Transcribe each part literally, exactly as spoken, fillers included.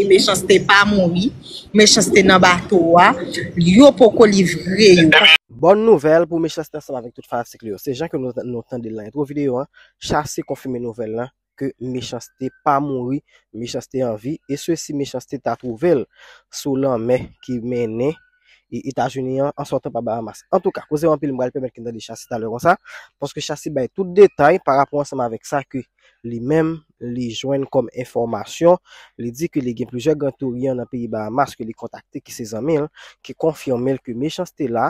Mechanste pa mouri, Mechanste nan bato a, yo poko livre yo. Bòn nouvèl pou Mechanste ansanm avèk tout fanatik li yo. Se jan ke nou, nou tande l nan entwo videyo an, Chasi konfime nouvèl lan ke Mechanste pa mouri, Mechanste an vi, e sesi Mechanste ta twouve l sou lanmè ki mennen e Etazini an, an sòtan pa Bahamas. Antouka, koze anpil, m pral pèmèt ke n tande Chasi talè konsa, paske Chasi bay tout detay pa rapò ansanm avèk sa ke li menm li jwenn kòm enfòmasyon. Li di ke li gen plizyè gran touryan nan peyi Bahamas ke li kontakte, ki se zanmi l, ki konfime l ke Mechanste la,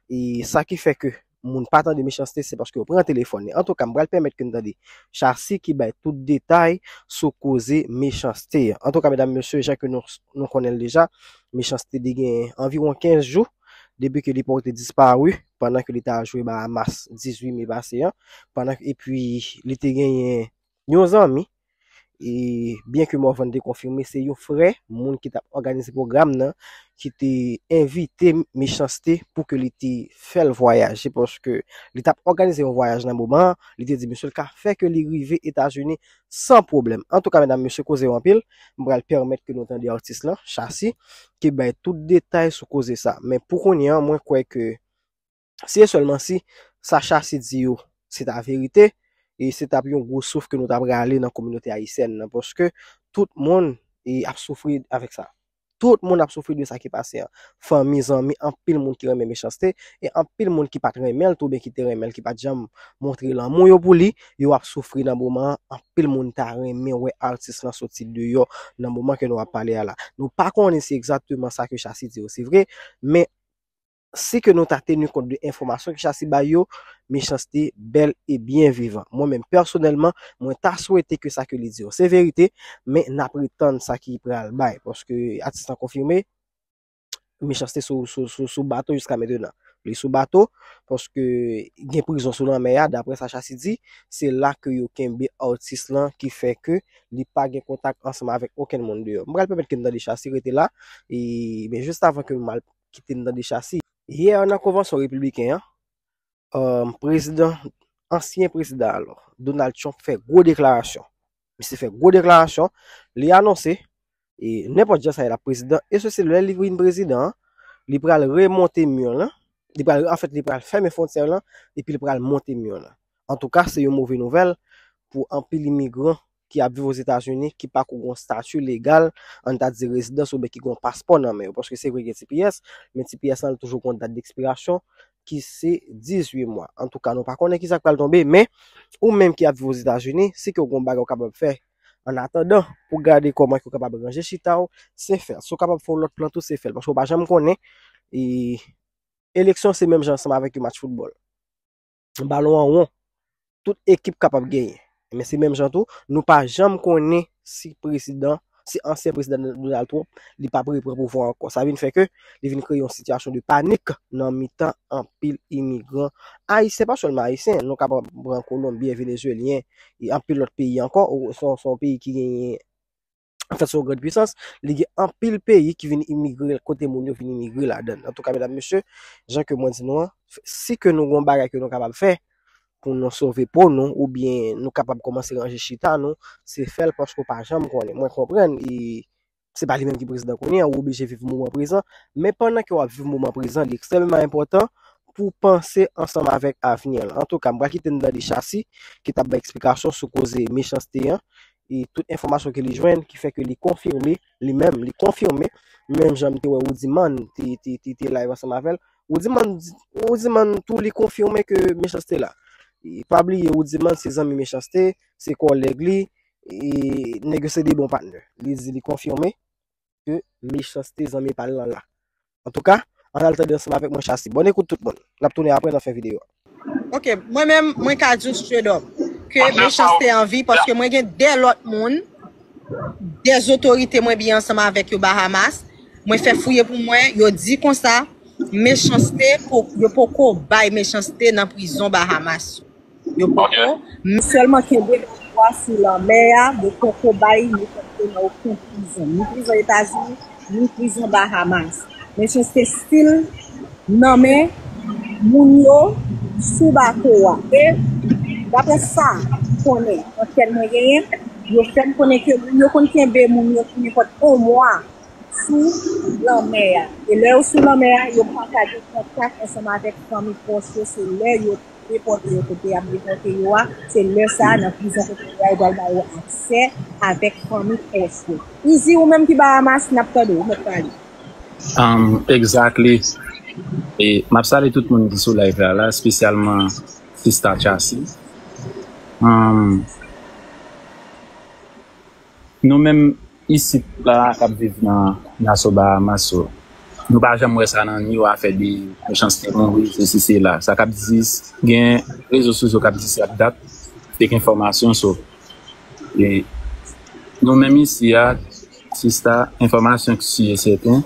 e sa ki fè ke moun pa tande Mechanste, se paske yo pran telefòn li. Antouka, m pral pèmèt ke n tande Chasi ki bay tout detay sou koze Mechanste an. Antouka, medam, mesye, jan ke nou, nou konnen l deja, Mechanste li gen anviwon kenz jou depi ke li pòte disparu pandan ke li ta jwe Bahamas dizuit me pase an, pandan, epi li te genyen yon zanmi, e byen ke Morvan te konfime, se yon frè, moun ki t ap òganize pwogram nan, ki te envite Mechanste pou ke li te fè l vwayaje, paske li t ap òganize yon vwayaj nan moman an, li te di misye l ka fè ke li rive Etazini san pwoblèm. Antouka, medam, mesye, koze yo anpil, m pral pèmèt ke nou tande atis lan, Chasi, ki bay tout detay sou koze sa. Men pou kounye a, mwen kwè ke si e sèlman si sa Chasi di yo se ta verite, e se t ap yon gwo souf ke nou ta prale nan kominote ayisyèn nan, paske tout moun e ap soufri avèk sa. Tout moun ap soufri de sa ki pase an. Fanmi, zanmi, anpil moun ki renmen Mechanste, e anpil moun ki pa t renmen l, oubyen ki te renmen l, ki pa t janm montre lanmou yo pou li, yo ap soufri nan moman an. Anpil moun ta renmen wè atis lan soti deyò nan moman ke nou ap pale a la. Nou pa konnen si egzakteman sa ke Chasi di yo se vre, men si ke nou ta teni kont de enfòmasyon ke Chasi bay yo, Mechanste bèl e byen vivan. Mwen menm, pèsonèlman, mwen ta swete ke sa ke li di yo se verite, men n ap ret tann sa ki pral bay, paske atis lan konfime, Mechanste sou, sou, sou, sou bato jiska mentenan. Li sou bato, paske gen prizon sou lanmè a, daprè sa Chasi di, se la ke yo kenbe atis lan, ki fè ke li pa gen kontak ansanm avèk okenn moun deyò. M pral pèmèt ke n tande Chasi, rete la, e, men jis avan ke m al kite n tande Chasi. Yè nan konvansyon repibliken an, um, prezidan, ansyen prezidan alò, Donald Trump fè gwo deklarasyon. Misye fè gwo deklarasyon, li anonse, e nenpòt jan sa ye l ap prezidan, e se se lè li vin prezidan an, li pral remonte mi lan, li pral, anfèt, li pral fèmen fwontyè lan, epi li pral monte mi lan. Antouka, se yon move nouvèl pou anpil imigran ki ap viv Ozetazini, ki pako gen yon stati legal, ann ta di rezidans oubyen ki gen yon paspò nan men yo. Paske se vre gen T P S, men T P S lan li toujou gen yon dat dekspirasyon ki se dizuit mwa. Antouka, nou pa konnen kisa k pral tonbe, men ou menm ki ap viv Ozetazini, si ke w gen yon bagay ou kapab fè annatandan pou gade kòman ke w kapab ranje chita w, se fè l. Si w kapab fè yon lòt plan tou, se fè l. Paske w pa janm konnen, e, eleksyon se menm jan ansanm avèk yon match foutbòl. Balon an won, tout ekip kapab genyen. Men se menm jan tou, nou pa janm konnen si prezidan, si ansyen prezidan Donald Trump, li p ap repran pouvwa ankò. Sa vin fè ke li vin kreye yon sitiyasyon de panik nan mitan anpil imigran ayisyen, pa sèlman ayisyen, nou kapab pran Kolonbyen, Venezyelyen, e anpil lòt peyi ankò, se yon, se yon peyi ki genyen, anfèt, se yon grann pwisans, li gen anpil peyi ki vin imigre, kote moun yo vin imigre ladan l. Antouka, medam, mesye, jan ke mwen di nou an, si ke nou gen yon bagay ke nou kapab fè pou nou sove po nou, oubyen nou kapab kòmanse ranje chita nou, se fè l paske w pa janm konnen. Mwen konprann, e se pa li menm ki prezidan kounye a, ou oblije viv moman prezan, men pandan ke w ap viv moman prezan, li ekstrèmeman enpòtan pou w panse ansanm avèk avni an. Antouka, m pral kite n tande Chasi, ki t ap bay eksplikasyon sou koze Mechanste an, e tout enfòmasyon ke li jwenn, ki fè ke li konfime, li menm, li konfime, menm jan m te wè Woudiman te, te, te, te live ansanm avè l. Woudiman, Woudiman tou li konfime ke Mechanste la. E pa bliye, Woudiman se zanmi Mechanste, se kòlèg li, e nèg yo se de bon patnè. Li di li konfime ke Mechanste zanmi pa l lan la. Antouka, ann al tande ansanm avèk mwen Chasi. Bòn ekout tout moun. N ap tounen apre nan fen videyo a. Ok, mwen menm, mwen ka di w straight up ke Mechanste an vi, paske mwen gen de lòt moun, de zotorite mwen byen ansanm avèk yo Bahamas. Mwen fè fouye pou mwen, yo di konsa, Mechanste, po-, yo poko bay Mechanste nan prizon Bahamas. Yo poko, men sèlman kenbe bato a sou lanmè a, yo poko bay Mechanste nan okenn prizon, ni prizon Etazini, ni prizon Bahamas. Mechanste still nan men moun yo sou bato a. E daprè sa m konnen, anplèn mwen genyen, Yo fè m konnen ke moun yo konn kenbe moun yo pou nenpòt yon mwa sou lanmè a. E lè yo sou lanmè a, yo pa ka gen kontak ansanm avèk fanmi pwòch yo. Se lè yo depòte yo kote y ap depòte yo a, se lè sa a, nan prizon kote yo a, yo pral ba yo aksè avèk fanmi pwòch yo. Izi, ou menm ki Bahamas, n ap tande w, ou mèt pale. Um, exactly. E m ap salye tout moun ki sou live la, la, espesyalman Sista Chassie. Um, nou menm isit la k ap viv nan Nassau Bahamas, so, nou pa janm wè sa nan ni yo afè de mechanste mouri, sesi, sela. Sa k ap di, gen rezo sosyo k ap di sa k dat, fake enfòmasyon, so. E nou menm isi a, Sista, enfòmasyon ki si e sèten,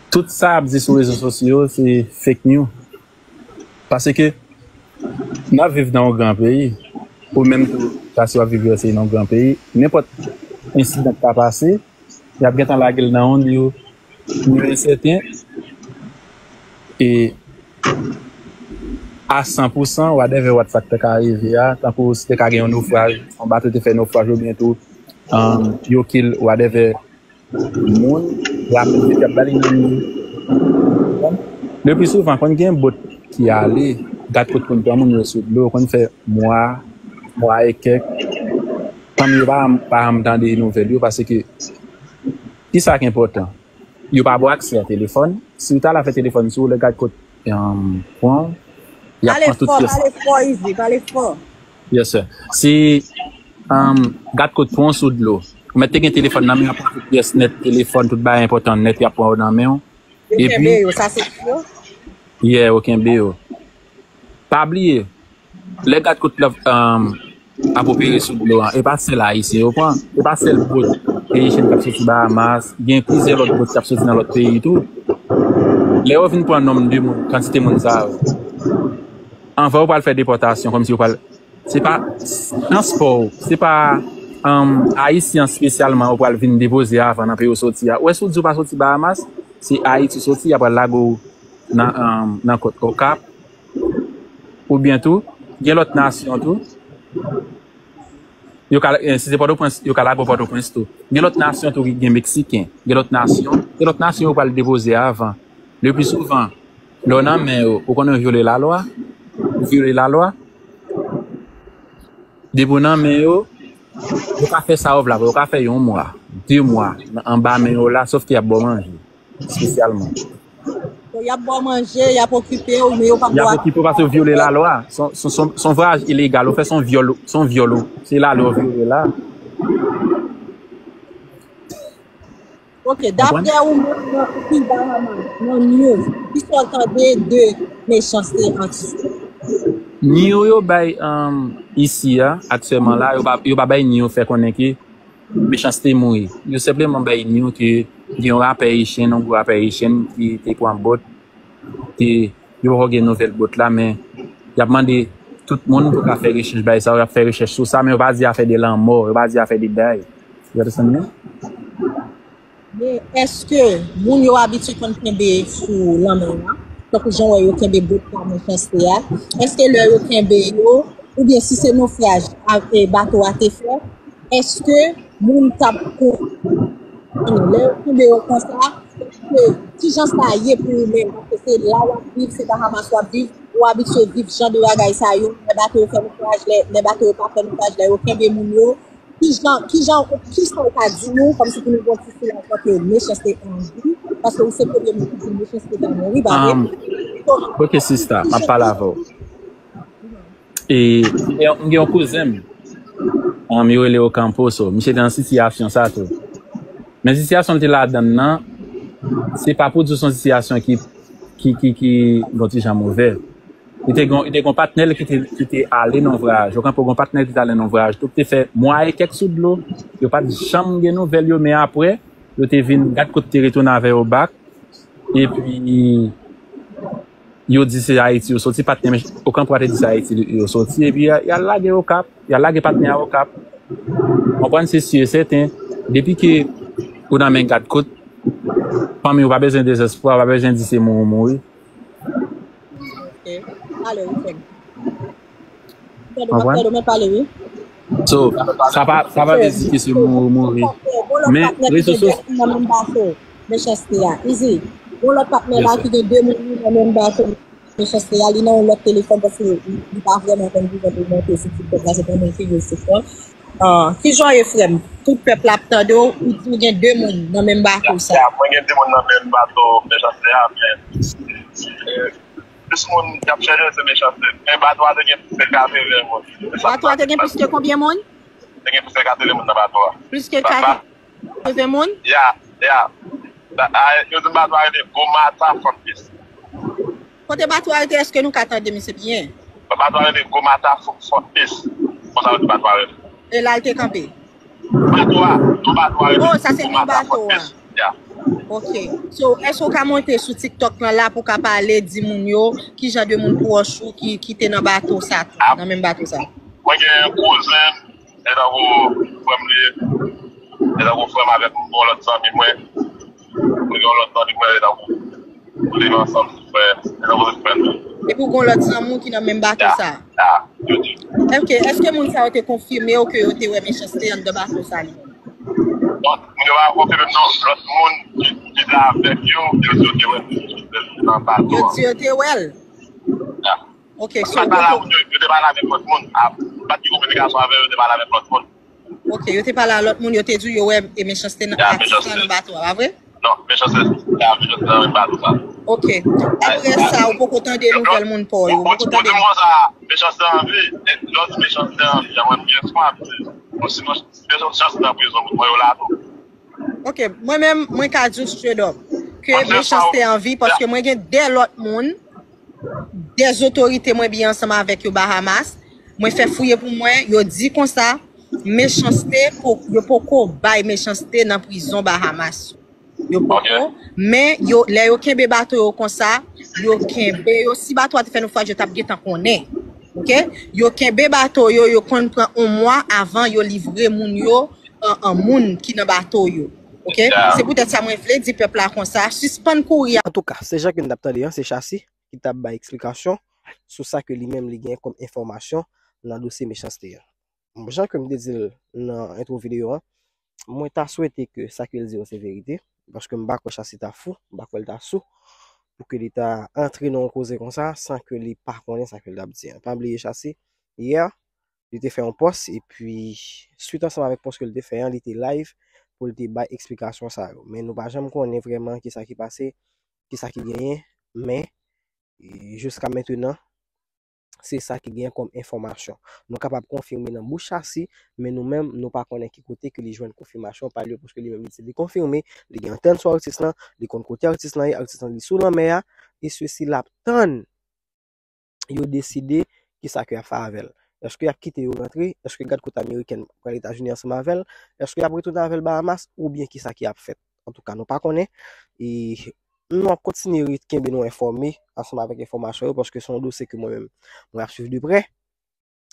tout sa ap di sou rezo sosyo se fake news. Paske n ap viv nan yon gran peyi. Ou menm tou, Chassie, w ap viv nan yon gran peyi. Nenpòt ensidan ki ta pase, y ap gentan lage l nan yon ni yo, ni yo ensèten. E a san pou san, whatever what fact te ka rive a, tankou si te ka gen yon nofraj, yon bato te fè nofraj oubyen tou, um, yo kill, whatever, moun, rapid vit, y ap ba li nan men. Le pli souvan, konn gen bòt ki ale, gad kot konn pran moun yo sou dlo, konn fè mwa, mwa e kèk. Fanmi yo pa, pa janm tande nouvèl yo, paske ki sa ki enpòtan? Yo pa ba w aksè a telefòn. Si w ta la fè telefòn sou ou, lè gad kot, um, pran w, y ap pran tout pyès. Pale fò, pale fò, Izi, pale fò. Yes, sir. Si, um, gad kot pran w sou dlo. Ou mèt te gen telefòn nan men, y ap pran tout pyès nèt, telefòn, tout bagay enpòtan nèt, y ap pran yo nan men w. Yo kenbe yo, sa se yo? Yeah, yo kenbe yo. Pa bliye, lè gad kot love, um, ap opere sou dlo an, e pa sèl Ayisyen yo pran, e pa sèl bòt Haitian k ap soti Bahamas, gen plizyè lòt bòt k ap soti nan lòt peyi tou. Lè yo vin pran nonm de moun, kantite moun sa yo, anvan yo pral fè depòtasyon, kòmsi yo pral, se pa chans pa w, se pa, um, Ayisyen espesyalman yo pral vin depoze avan nan peyi w soti a. Ou wè, si w di w pa soti Bahamas, se Ayiti w soti, y ap pral lage w nan, um, nan kòt Okap. Oubyen tou, gen lòt nasyon tou. Yo ka, eh, si se Pòtoprens, yo ka lage w Pòtoprens tou. Gen lòt nasyon tou ki gen Meksiken. Gen lòt nasyon, gen lòt nasyon yo pral depoze avan. Le pli souvan, lè w nan men yo, ou konnen w vyole lalwa, ou vyole lalwa. Depi w nan men yo, yo ka fè sa yo vle avè w, yo ka fè yon mwa, de mwa, nan, anba men yo la, sòf ke y ap ba w manje, espesyalman. So, y ap ba w manje, y ap okipe w, men yo p ap ba w. Y ap okipe w paske w vyole lalwa. Se yon, se yon, se yon, se yon vwayaj ilegal ou fè, se yon vyòl, se yon vyòl ou, se lalwa w vyole la. Ok, daprè ou menm, nan, ki Bahamas, nan news, ki sa w tande de mechanste ant yo? Ni yo, yo bay, um, isi a, aktyèlman la, yo pa, yo pa bay ni yo fè konnen ke mechanste mouri. Yo senpleman bay ni yo ke gen yon rapè Haitian, yon gwo rapè Haitian ki te pran bòt, ke yo poko gen nouvèl bòt la, men y ap mande tout moun pou ka fè rechèch bay sa, y ap fè rechèch sou sa, men yo pa di afè de lanmò, yo pa di afè de bagay. You understand me? Men èske moun yo abitye konn kenbe sou lanmè a? Tankou jan w wè yo kenbe bòt la, mechanste a. Èske lè yo kenbe yo, oubyen si se nofraj a, e, bato a te fè, èske moun t ap kon-, lè yo kenbe yo konsa, èske ki jan sa ye pou ou menm? Paske se la w ap viv, se Bahamas w ap viv, ou abitye viv jan de bagay sa yo, lè bato yo fè nofraj, lè, lè bato yo pa fè nofraj, lè yo kenbe moun yo, ki jan, ki jan, ki sa w ka di nou, kòmsi pou nou gon ti silans antre mechanste e anvi, paske ou se premye moun ki di mechanste pa mouri, pa vre? Um, ok, sista, m ap pale avè w. E, m gen yon kouzen m, um, yo rele Ocampo, so, misye te nan sitiyasyon sa tou. Men sitiyasyon l te ladan nan, se pa pou di w se yon sitiyasyon ki, ki, ki, ki, yon ti jan move. Li te gon, li te gon patnè l ki te, ki te ale nan vwayaj. Ocampo gon patnè l ki te ale nan vwayaj. Tou te fè mwa e kèk sou dlo. Yo pa t janm gen nouvèl yo, men apre, yo te vin gad kote te retounen avè yo back. Epi, yo di se Ayiti yo soti, patnè Ocampo a te di se Ayiti yo soti. Epi, y a, y a lage Okap, y a lage patnè a Okap. Konprann, se si e sèten. Depi ke ou nan men gad kot, fanmi ou pa bezwen dezespwa, ou pa bezwen di se mouri ou mouri. Ok. Ale, wi, frè m. Tande, m ap tande w, men pale, wi. So, sa pa, sa pa vle di ke se mouri, mouri. Men, rezo sosyo. Nan menm bato, Mechanste a. Izi, yon lòt patnè la ki gen de moun nan menm bato, Mechanste a, li nan yon lòt telefòn paske li, li pa vrèman konn kijan pou l monte sou TikTok la, se pa moun ki gen sou fon. Ah, kijan w ye, frè m? Tout pèp la ap tande w, ou di w gen de moun nan menm bato sa. Ya, mwen gen de moun nan menm bato, Mechanste a, men, eh, plis moun k ap chèche se Mechanste. Men bato a te gen plis ke katreven moun. Bato a te gen plis ke konbyen moun? Te gen plis ke katreven moun nan bato a. Plis ke katreven moun? Ya, ya. Yo di bato a rele Gwo Mata Fòt Pis. Kote bato a rete, èske nou ka tande misye byen? Bato a rele Gwo Mata Fòt Pis. Konsa yo di bato a rele. E la l te kanpe? Bato a, non, bato a rele Gwo Mata Fòt Pis. Ya. Ok. So, èske w ka monte sou TikTok lan la pou w ka pale, di moun yo ki jan de moun pwòch ou ki, ki te nan bato sa tou, nan menm bato sa? Mwen gen yon kouzen m, e tankou frè m li ye, e tankou frè m avèk yon lòt zanmi mwen. Mwen gen yon lòt zanmi mwen, e tankou nou leve ansanm, se frè, e tankou se frè m tou. Epi w gen yon lòt zanmi w ki nan menm bato sa? Ya, yo di. Ok, èske moun sa yo te konfime w ke yo te wè Mechanste anndan bato sa li menm? Non, moun yo pa konfime m non. Lòt moun ki, ki te avèk yo, yo di yo te wè Mechanste nan bato an. Yo di yo te wè l? Ya. Ok, so, yo te pale avèk lòt moun. A, m pa t gen kominikasyon avè yo, yo te pale avèk lòt moun. Ok, yo te pale a lòt moun, yo te di w yo wè e Mechanste nan, atis la nan bato a, pa vre? Non, Mechanste, ya, Mechanste nan menm bato sa. Ok. Apre sa, ou poko tande nouvèl moun pa w yo, ou poko tande. Ou di m konsa, Mechanste an vi, e lè w di Mechanste an vi, jan mwen m gen espwa, m di, bon, sinon, Mechanste nan prizon, moun pa w yo la tou. Ok, mwen menm, mwen ka di w straight up ke Mechanste an vi, paske mwen gen de lòt moun, de otorite mwen byen ansanm avèk yo Bahamas. Mwen fè fouye pou mwen, yo di konsa, Mechanste, po-, yo poko bay Mechanste nan prizon Bahamas. Yo poko, men yo, lè yo kenbe bato yo konsa, yo kenbe yo, si bato a te fè nofraj, yo t ap gentan konnen. Ok? Yo kenbe bato yo, yo konn pran yon mwa avan yo livre moun yo, an, an moun ki nan bato yo. Ok? Se poutèt sa mwen vle di pèp la konsa, sispann kouri. Antouka, se jan ke n t ap tande an, se Chassi ki t ap bay eksplikasyon sou sa ke li menm li gen kòm enfòmasyon nan dosye Mechanste an. Bon, jan ke m te di l nan entwo videyo an, mwen ta swete ke sa ke l di yo se verite, paske m pa kwè Chassi ta fou, m pa kwè l ta sou, pou ke li ta antre nan yon koze konsa san ke li pa konnen sa ke l t ap di an. Pa bliye Chassi, yè, li te fè yon pòs, epi swit ansanm avèk pòs ke l te fè an, li te live pou l te bay eksplikasyon sa yo. Men nou pa janm konnen vrèman kisa ki pase, kisa ki genyen, men, e, jiska mentenan, se sa ki genyen kòm enfòmasyon. Nou kapab konfime nan bouch Chassi, men nou menm, nou pa konnen ki kote ke li jwenn konfimasyon pa l yo, paske li menm, li di li konfime, li gen antèn sou atis lan, li konn kote atis lan ye, atis lan li sou lanmè a, e sesi l ap tann yo deside kisa ke y ap fè avè l. Èske y ap kite yo rantre? Èske gad kot amerikèn pral Etazini ansanm avè l? Èske y ap retounen avè l Bahamas? Oubyen kisa ki ap fèt? Antouka, nou pa konnen. E nou ap kontinye ret kenbe nou enfòme ansanm avèk enfòmasyon yo, paske se yon dosye ke mwen menm, mwen ap swiv de prè.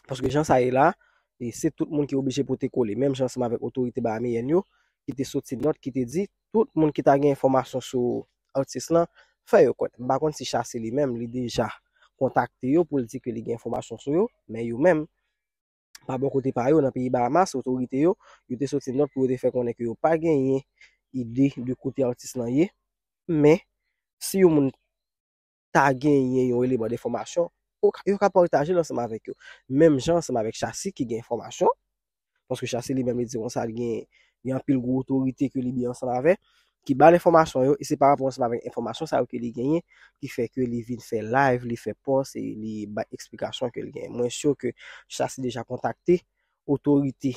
Paske jan sa ye la, e se tout moun ki oblije pote kole, menm jan ansanm avèk otorite bahameyèn yo, ki te soti nòt, ki te di, tout moun ki ta gen enfòmasyon sou atis lan, fè yo konn. M pa konn si Chassi li menm, li deja kontakte yo pou l di ke li gen enfòmasyon sou yo, men yo menm, pa bò kote pa yo, nan peyi Bahamas, otorite yo, yo te soti nòt pou yo te fè konnen ke yo pa genyen ide de kote atis lan ye, men si yon moun ta genyen yon eleman de enfòmasyon, yo ka, yo ka pataje l ansanm avèk yo. Menm jan ansanm avèk Chassi ki gen enfòmasyon, paske Chassi li menm li di konsa, li gen, gen anpil gwo otorite ke li byen ansanm avè, ki ba l enfòmasyon yo, e se pa rapò ansanm avèk enfòmasyon sa yo ke li genyen, ki fè ke li vin fè live, li fè pòs, e li bay eksplikasyon ke li genyen. Mwen si ke Chassi deja kontakte otorite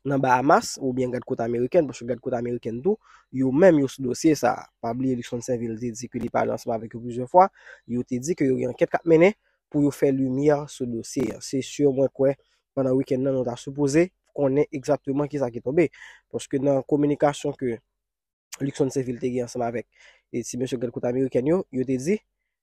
nan Bahamas, oubyen gad kot amerikèn, paske gad kot amerikèn tou, yo menm yo sou dosye sa a. Pa bliye Luckson Sainvil te di ke li pale ansanm avèk yo plizyè fwa, yo te di ke yo gen ankèt k ap mennen pou yo fè limyè sou dosye a. Se si mwen kwè, pandan wikenn nan, nou ta sipoze konnen egzakteman kisa ki tonbe. Paske nan kominikasyon ke Luckson Sainvil te gen ansanm avèk, e, ti mesye gad kot amerikèn yo, yo te di,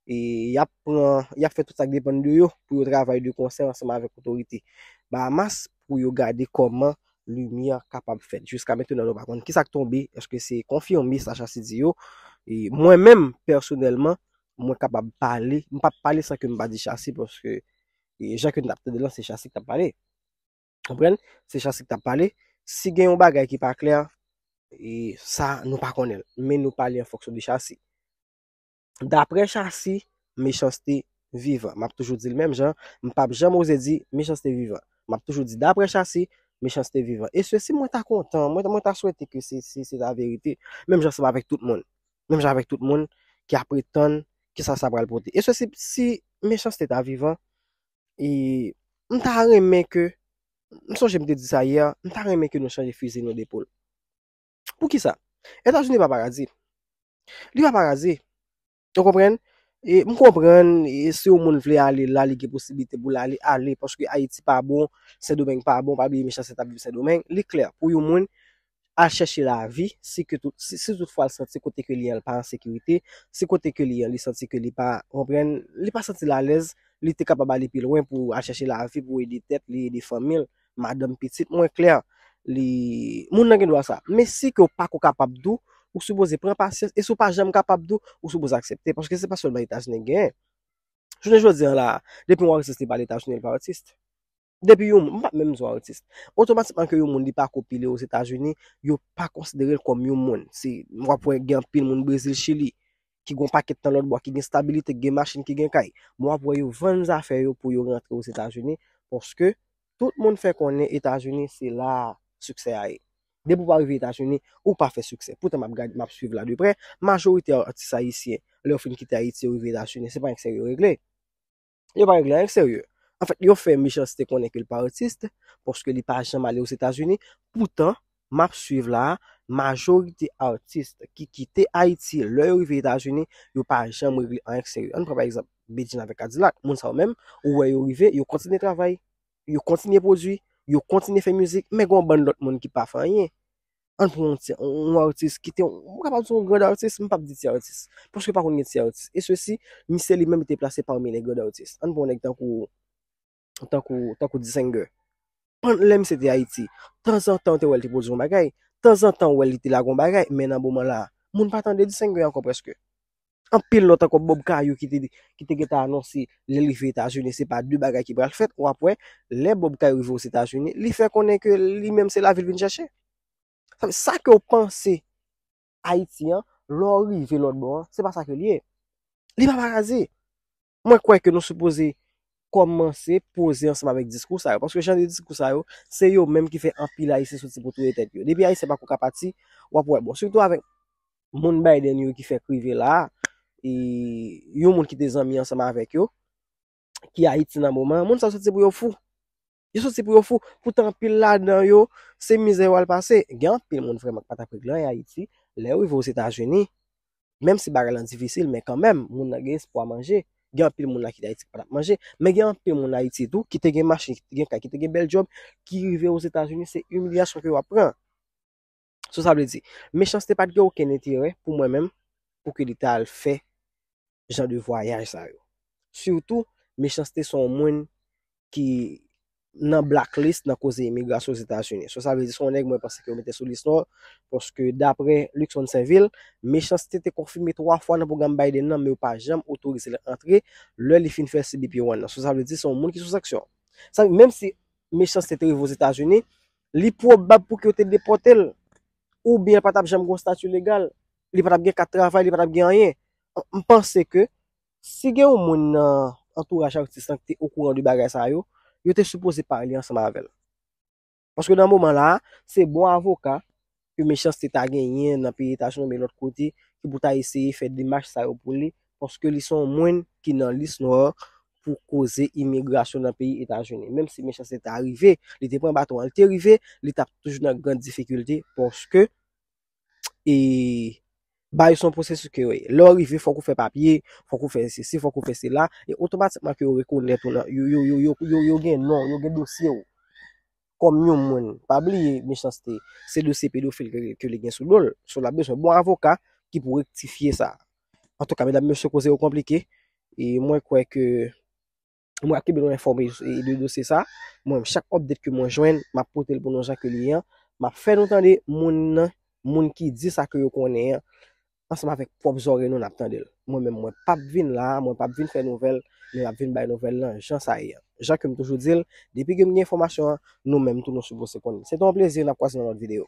e, y ap pran, y ap fè tout sa k depann de yo pou yo travay de konsè ansanm avèk otorite Bahamas pou yo gade kòman limyè kapab fèt. Jiska mentenan, nou pa konn kisa k tonbe, èske se konfime sa Chassi di yo. E mwen menm, pèsonèlman, mwen kapab pale, m p ap pale san ke m pa di Chassi, paske, e, jan ke n t ap tande l lan, se Chassi k t ap pale. Konprann? Se Chasi ki t ap pale. Si gen yon bagay ki pa klè, e sa, nou pa konnen l. Men nou pale an fonksyon de Chasi. Daprè Chasi, Mechanste vivan. M ap toujou di l menm jan, m p ap janm oze di Mechanste vivan. M ap toujou di daprè Chasi, Mechanste vivan. E sesi, mwen ta kontan, mwen, mwen ta swete ke se, se, se laverite. Menm jan se pa avèk tout moun. Menm jan avèk tout moun ki ap tann kisa sa pral pote. E sesi, si Mechanste ta vivan, e m ta renmen ke, m sonje m te di sa yè, m ta renmen ke nou chanje fizi nou de poul. Poukisa? Etazini pa paradi. Li pa paradi. Ou konprann? E m konprann, e si yon moun vle ale la, li gen posiblite pou l ale, ale. Paske Ayiti pa bon, Sendomeng pa bon, pa bliye Mechanste t ap viv Sendomeng. Li klè, pou yon moun al chèche lavi, si ke tout, si, si toutfwa l santi kote ke li an, l pa an sekirite, si kote ke li an, li santi ke li pa, konprann, li pa santi l alèz, li te kapab ale pi lwen pou al chèche lavi, pou ede tèt li, ede fanmi l, madanm, pitit, mwen klè, li, moun nan gen dwa sa. Men si ke w pako kapab tou, ou sipoze pran pasyans, e si w pa janm kapab tou, ou sipoze aksepte, paske se pa sèlman Etazini k genyen. Jounen jodi an la, depi yon atis li pa Etazini, li pa atis. Depi yon moun, m pa menm di w atis. Otomatikman ke yon moun li pako pile Ozetazini, yo pa konsidere l kòm yon moun. Se, w ap wè gen anpil moun Brezil, Chili, ki gen yon pakèt tan lòt bò, ki gen stabilite, ki gen machin, ki gen kay. Men w ap wè yo vann zafè yo pou yo rantre Ozetazini, paske tout moun fè konnen Etazini se la siksè a ye. Depi w pa rive Etazini, ou pa fè siksè. Poutan m ap gade, m ap swiv la de prè, majorite atis ayisyen, lè yo fin kite Ayiti, yo rive Etazini, se pa anyen k serye yo regle. Yo pa regle anyen k serye. Anfèt, yo fè Mechanste konnen ke l pa atis, paske li pa janm ale Ozetazini. Poutan, m ap swiv la, majorite atis ki kite Ayiti, lè yo rive Etazini, yo pa janm regle anyen k serye. Ann pran pa egzanp, Bedjine avèk Kadilak. Moun sa yo menm, ou wè yo rive, yo kontinye travay, yo kontinye pwodui, yo kontinye fè mizik, men gen yon bann lòt moun ki pa fè anyen. Ann pran yon ti, yon atis ki te, m kapab di yon grand atis, m p ap di ti atis. Paske pa konn gen ti atis. E sesi, misye li menm li te plase parmi les grands artistes. Ann pran yon nèg tankou, tankou, tankou Disengè. Pandan lè misye te Ayiti, tanzantan ou te wè l te pwodui yon bagay, tanzantan ou wè li te lage yon bagay, men nan moman la, moun pa tande Disengè ankò prèske. Anpil lòt ankò, Bob Kayou ki te, ki te gentan anonse lè l rive Etazini, se pa de bagay ki pral fèt, w ap wè, lè Bob Kayou rive Ozetazini, li fè konnen ke li menm se lavi l vin chèche. Sa, sa ke w panse Ayiti an, lè w rive lòt bò an, se pa sa ke l ye. Li pa paradi. Mwen kwè ke nou sipoze kòmanse poze ansanm avèk diskou sa yo. Paske jan de diskou sa yo, se yo menm ki fè anpil Ayisyen soti pou touye tèt yo. Depi Ayisyen pako ka pati, w ap wè. Bon, sitou avèk moun Biden yo ki fèk rive la, e yon moun ki te zanmi ansanm avèk yo, ki Ayiti nan moman an, moun sa yo soti pou yo fou. Yo soti pou yo fou. Poutan anpil ladan yo, se mizè yo al pase. Gen anpil moun vrèman ki pa t ap regle anyen Ayiti. Lè yo rive Ozetazini, menm si bagay lan difisil, men kanmenm, moun nan gen espwa manje. Gen anpil moun la ki te Ayiti ki pa t ap manje. Men gen anpil moun Ayiti tou, ki te gen machin, ki te gen kay, ki te gen bèl djòb, ki rive Ozetazini, se imilyasyon ke yo ap pran. So sa vle di, Mechanste pa t gen okenn enterè pou mwen menm, pou ke li ta al fè jan de vwayaj sa yo. Sitou, Mechanste se yon moun ki nan blacklist nan koze imigrasyon Ozetazini. So sa vle di, se yon nèg mwen panse ke yo mete sou lis nwa, paske daprè Luckson Sainvil, Mechanste te konfime twa fwa nan pwogram Biden nan, men yo pa janm otorize l antre lè li fin fè C B P one nan. So sa vle di, se yon moun ki sou sanksyon. Sa, menm si Mechanste te rive Ozetazini, li pwobab pou ke yo te depòte l, oubyen l pa t ap janm gen yon stati legal, li pa t ap gen kat travay, li pa t ap gen anyen. M panse ke si gen yon moun nan antouraj atis lan ki te okouran de bagay sa yo, yo te sipoze pale ansanm avè l. Paske nan moman la a, se bon avoka ke Mechanste ta genyen nan peyi Etazini oubyen lòt kote ki pou ta eseye fè demach sa yo pou li, paske li se yon moun ki nan lis nwa pou koze imigrasyon nan peyi Etazini. Menm si Mechanste ta rive, li te pran baton an, li te rive, li t ap toujou nan gran difikilte, paske e bay se yon pwosesis ke yo ye. Lè w rive, fòk ou fè papye, fòk ou fè sesi, fòk ou fè sela, e otomatikman ke yo rekonèt ou nan, yo, yo, yo, yo, yo, yo gen non, yo gen dosye w. Kòm yon moun, pa bliye Mechanste, se dosye pedofil ke, ke li gen sou do l. So, l ap bezwen bon avoka ki pou rektifye sa. Antouka, medam, mesye, koze yo konplike, e mwen kwè ke mwen ap kenbe nou enfòme de dosye sa. Mwen, chak update ke mwen jwenn, m ap pote l pou nou jan ke li ye an. M ap fè nou tande moun nan, moun ki di sa ke yo konnen an, ansanm avèk pwòp zòrèy nou, n ap tande l. Mwen menm, mwen p ap vin la, mwen p ap vin fè nouvèl men m ap vin bay nouvèl lan jan sa ye an. Jan ke m toujou di l, depi ke m gen enfòmasyon an, nou menm tou nou sipoze konn li. Se te yon plezi, n ap kwaze nan lòt videyo.